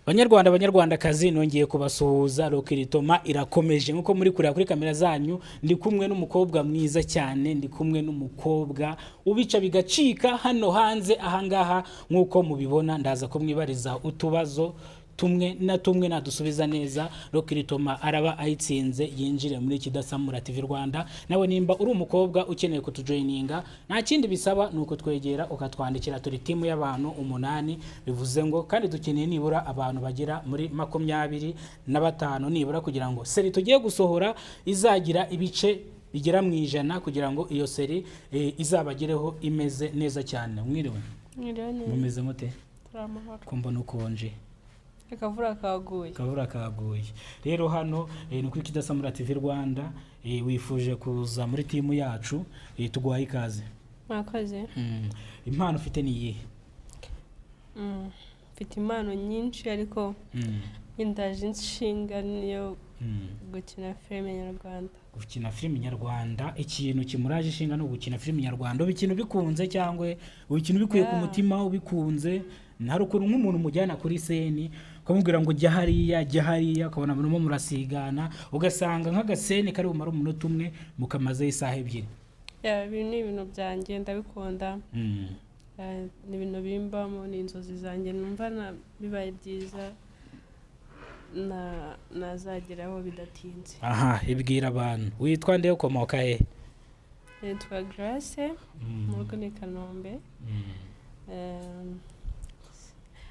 Banyarwanda, Banyarwandakazi, nongeye kubasuhuza. Recrutement irakomeje. Nkuko muri kureba kuri kamera zanyu, ndi kumwe n'umukobwa mwiza cyane, ndi kumwe n'umukobwa ubica bigacika hano hanze ahangaha. Nk'uko mubibona, ndaza kumwibariza utubazo tumwe na tumwe. Nadusubiza neza, recrutement araba ayitsinze, yinjire muri Kidasamura TV Rwanda. Nawe nimba uri umukobwa ukeneye kutujoininga, nta kindi bisaba, ni ukutwegera ukatwandikira. Turi team y'abantu umunani, bivuze ngo kandi dukeneye nibura abantu bagera muri 25 nibura, kugira ngo série tugiye gusohora izagira ibice bigera mu 100, kugira ngo iyo série izabagereho imeze neza cyane. Mwiriwe? Mwiriwe neza. Mumeze mute? Turi amahoro. Ko mbona ukonje? Akavura kaguye. Akavura kaguye. Rero hano ni kuri Kidasamura TV Rwanda. Wifuje kuza muri team yacu, tuguhaye ikaze. Mwakoze. Impano ufite ni iyihe? Mfite impano nyinshi, ariko indaje inshinga niyo gukina filime nyarwanda. Gukina filime nyarwanda. Ikintu kimuraje ishinga ni ugukina filime nyarwanda. Uba ikintu ubikunze cyangwa uba ikintu ubikuye ku mutima, ubikunze? Hari ukuntu nk'umuntu umujyana kuri scène, ukamubwira ngo jya hariya, jya hariya, ukabona murimo murasigana, ugasanga nk'agascène kari bumare umunota umwe mukamazeho isaha 2. Yeah, ibi ni ibintu byanjye, ndabikunda. Yeah, ni ibintu bimbamo, ni inzozi zanjye. Numva bibaye byiza nazageraho bidatinze. Aha, ibwira abantu, witwa nde, ukomoka he? Nitwa Grace, mu rugo ni Kanombe.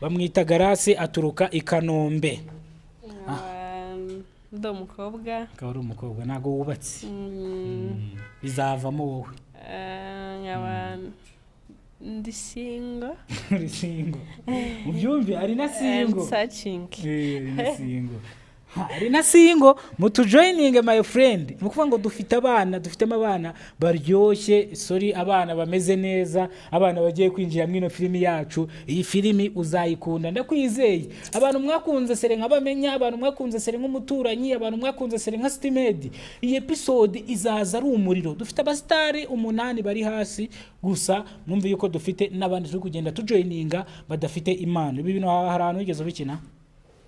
Bamwita Grace, aturuka i Kanombe. Nkaba ndi umukobwa. Akaba ari umukobwa, ntabwo wubatse? Bizavamo wowe. Nkaba ndi single. Uri single, mubyumve, ari na single. And searching. Ari na single. Ha, ari na single. Mutujoininge, my friend. Ni ukuvuga ngo dufite abana, dufitemo abana baryoshye, sorry, abana bameze neza, abana bagiye kwinjira muri ino filimi yacu. Iyi filimi uzayikunda, ndakwizeye. Abantu mwakunze série nka Bamenya, abantu mwakunze série nk'Umuturanyi, abantu mwakunze série nka Sitimedi, iyi episode izaza ari umuriro. Dufite abasitari umunani bari hasi gusa. Mwumve yuko dufite n'abandi turi kugenda tujoininga badafite impano. Ibi bintu hari ahantu wigeze ubikina?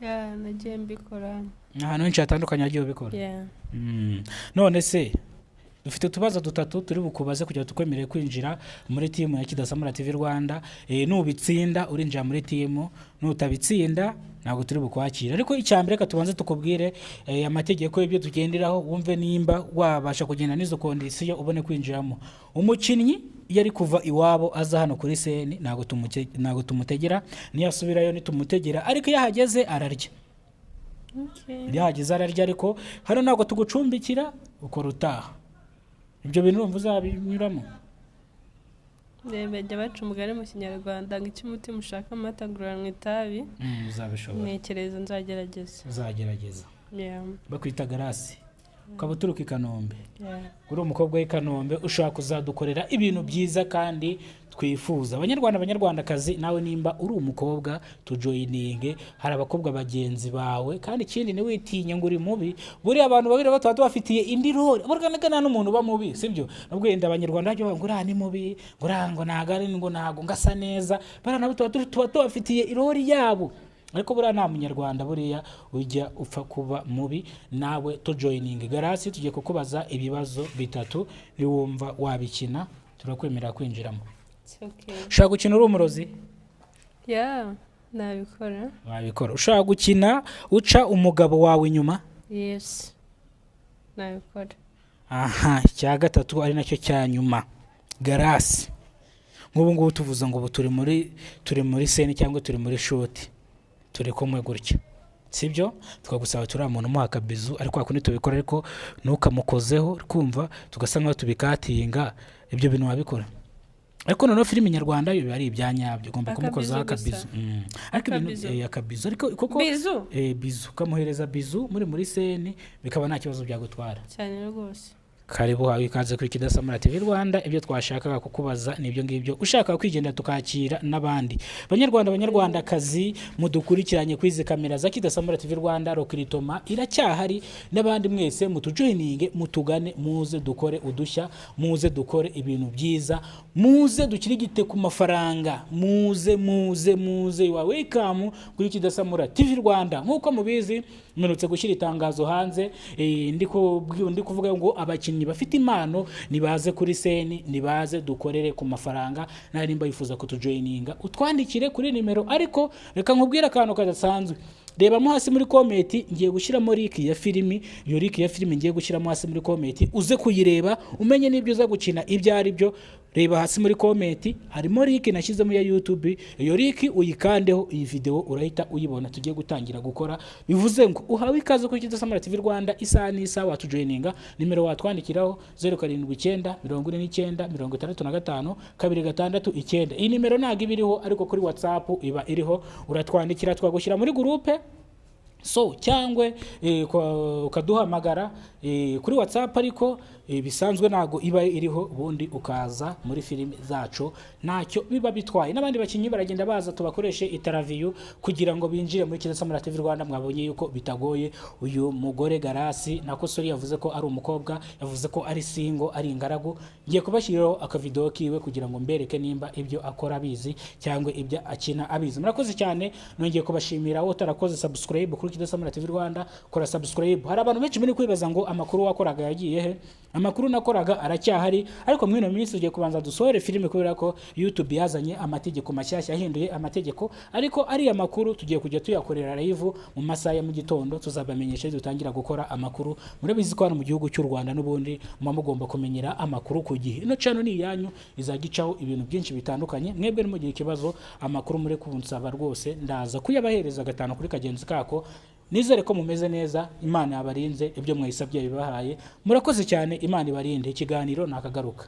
Yeah, nagiye mbikora. Ahantu henshi hatandukanye wagiye ubikora? Yeah. None se dufite utubazo dutatu turi bukubaze kugira ngo tukwemerere kwinjira muri team ya Kidasamura TV Rwanda. Nubitsinda urinjira muri team, nutabitsinda ntabwo turi bukwakira. Ariko icya mbere, reka tubanze tukubwire amategeko y'ibyo tugenderaho, wumve nimba wabasha kugenda n'izo condition ubone kwinjiramo. Umukinnyi iyo ari kuva iwabo aza hano kuri scène, ntabwo tumutegera, niyo asubirayo nitumutegera, ariko iyo ahageze ararya. Okay. Iyo ahageze ararya, ariko hano ntabwo tugucumbikira, ukora utaha. Ibyo bintu urumva uzabinyuramo? Bajya baca umugani mu Kinyarwanda ngo icyo umutima ushaka amata nguranwa itabi. Uzabishobora? Ntekereza nzagerageza. Uzagerageza? Yeah. Bakwita Grace, ukaba uturuka i Kanombe? Yeah. Uri umukobwa w'i Kanombe, ushobora kuzadukorera ibintu byiza kandi twifuza. Abanyarwanda, Abanyarwandakazi, nawe nimba uri umukobwa, tujoininge. Hari abakobwa bagenzi bawe. Kandi ikindi, ntiwitinye ngo uri mubi. Buriya abantu babiri tuba tubafitiye indi role. Burya nta n'umuntu uba mubi, sibyo? Nubwo wenda Abanyarwanda bajya bavuga ngo uriya ni mubi, ngo uriya ngo ntago ari, ngo ntago ngasa neza, bariya nabo tuba tubafitiye irole yabo. Ariko buriya nta Munyarwanda buriya ujya upfa kuba mubi. Nawe tujoininge. Grace, tugiye kukubaza ibibazo bitatu, niwumva wabikina turakwemerera kwinjiramo. It's okay. Ushobora gukina uri umurozi? Yeah, nabikora. Wabikora. Ushobora gukina uca umugabo wawe inyuma? Yes, nabikora. Aha, icya gatatu ari nacyo cya nyuma, Grace, nk'ubu ngubu tuvuze ngo ubu turi muri scène cyangwa turi muri shoot, turi kumwe gutya, sibyo? Tukagusaba turiya muntu umuha akabizu, ariko kundi tubikora, ariko ntukamukozeho, kumva tugasa nkaho tubikatinga. Ibyo bintu wabikora? Ariko noneho filime nyarwanda yo biba ari ibya nyabyo, ugomba kumukozaho Akabizu akabizu gusa. Ariko ibintu Akabizu. Akabizu, ariko koko Bizu. Bizu, ukamuhereza bizu muri scène, bikaba nta kibazo byagutwara? Cyane rwose. Karibu, hawe ikaze kuri Kidasamura TV Rwanda. Ibyo twashakaga kukubaza nibyo ngibyo. Ushaka kwigenda tukakira n'abandi banyarwanda, banyarwandakazi mudukurikiranye kuri izi kamera za Kidasamura TV Rwanda. Recrutement iracyahari, n'abandi mwese mutujoininge, mutugane, muze dukore udushya, muze dukore ibintu byiza, muze dukirigite ku mafaranga, muze, muze, muze. You are welcome kuri Kidasamura TV Rwanda. Nk'uko mubizi, mperutse gushyira itangazo hanze, ndi kuvuga ngo abakinnyi bafite impano nibaze kuri scene, nibaze dukorere ku mafaranga. Nawe nimba yifuza kutujoininga, utwandikire kuri nimero. Ariko reka nkubwire akantu kadasanzwe. Rebamo hasi muri comment, ngiye gushyiramo link ya filimi. Iyo link ya filimi ngiye gushyiramo hasi muri comment, uze kuyireba umenye n'ibyo uza gukina ibyo ari byo. Reba hasi muri comment, harimo link nashyizemo ya YouTube. Iyo link uyikandeho, iyi video urahita uyibona. Tugiye gutangira gukora, bivuze ngo uhawe ikaze kuri Kidasamura TV Rwanda. Isaha n'isaha watujoininga. Nimero watwandikiraho: 079 49 65 269. Iyi nimero ntabwo iba iriho, ariko kuri WhatsApp iba iriho. Uratwandikira twagushyira muri groupe, so cyangwa ukaduhamagara kuri WhatsApp, ariko bisanzwe ntabwo iba iriho. Ubundi ukaza muri filimi zacu, ntacyo biba bitwaye. N'abandi bakinnyi baragenda baza, tubakoreshe interview kugira ngo binjire muri Kidasamura TV Rwanda. Mwabonye yuko bitagoye. Uyu mugore Garasi nako sori, yavuze ko ari umukobwa, yavuze ko ari single, ari ingaragu. Ngiye kubashyiriraho akavideo kiwe kugira ngo mbereke nimba ibyo akora abizi cyangwa ibyo akina abizi. Murakoze cyane, nongeye kubashimira. Wowe utarakoze subscribe kuri Kidasamura TV Rwanda, kora subscribe. Hari abantu benshi muri kwibaza ngo amakuru wakoraga yagiye he? Amakuru nakoraga aracyahari, ariko muri ino minsi tugiye kubanza dusohore filime, kubera ko YouTube yazanye amategeko mashyashya, yahinduye amategeko. Ariko ariya makuru tugiye kujya tuyakorera live mu masaha ya mu gitondo. Tuzabamenyesha dutangira gukora amakuru. Murabizi ko hano mu gihugu cy'u Rwanda n'ubundi muba mugomba kumenyera amakuru ku gihe. Ino channel ni iyanyu, izajya icaho ibintu byinshi bitandukanye. Mwebwe nimugira ikibazo, amakuru muri kunsaba rwose ndaza kuyabahereza gatanu kuri kagenzi kako. Nizere ko mumeze neza, Imana yabarinze, ibyo mwayisabye bibahaye. Murakoze cyane, Imana ibarinde. Ikiganiro nakagaruka.